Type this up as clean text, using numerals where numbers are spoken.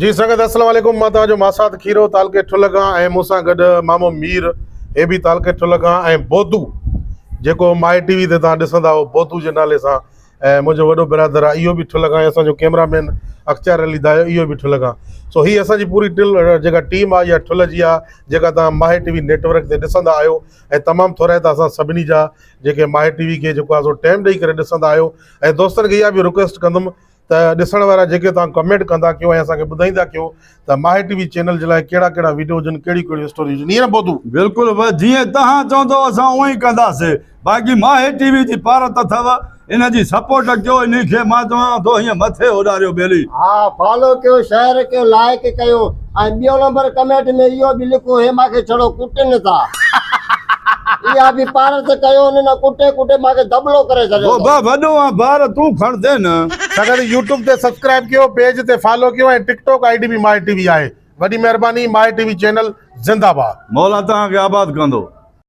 جي سنگت السلام عليڪم مان توهان جو ماسات کيرو تعلقي ٺل کان ۽ مون سان گڏ مامو مير هي به تعلقي ٺل کان ۽ بودو جيڪو مائي ٽي وي تي توهان ڏسندا هو بودو جي نالي سان ۽ منهنجو وڏو برادر آهي اهو به ٺل کان ۽ اسان جو ڪيمرا مين اختيار علي دايو اهو به ٺل کان سو هي اسان جي پوري ٽل جيڪا ٽيم آهي اها ٺل جي آهي جيڪا توهان ماهي ٽي وي نيٽ ورڪ تي ڏسندا آهيو ۽ تمام ٿورائتا اسان سڀني جا جيڪي ماهي ٽي وي کي جيڪو آهي سو ٽائيم ڏئي ڪري ڏسندا آهيو ۽ دوستن کي اها به رڪويسٽ ڪندم ته ڏسڻ وارا جيڪي توهان ڪمينٽ ڪندا ڪيو ۽ اسان کي ٻڌائيندا ڪيو ته ماهي ٽي وي چينل جي لاء ڪهڙا ڪهڙا ويڊيو هجن ڪهڙيون ڪهڙيون اسٽوري هجن ائين نه بودو. بلڪل بس جيئن توهان چوندو اسان اونئين ئي ڪنداسي باقي ماهي ٽي وي جي پارت اٿو ان جي سپورٽ ڪيو انهي کي مان چوان ٿو هيئن مٿي اڏاريو ٻيلي. ها فالو ڪيو شيئر ڪيو لائيڪ ڪيو ۽ ٻيو نمبر ڪمينٽ ۾ اهو به لکو هي مان کي ڇڙو ڪٽن ٿا اها به پارت ڪيو ان نه ڪٽي ڪٽي مان کي دٻلو ڪري ڇڏيو اٿو. بابا وڏو آن بار تون کڻندين نه. سگهد يوٽيوب تي سبسڪرائب ڪيو پيج تي فالو ڪيو ۽ ٽڪ ٽاڪ I D به ماهي ٽي وي آهي وڏي مهرباني ماهي ٽي وي چينل زنده باد. مولا توهان کي آباد ڪندو.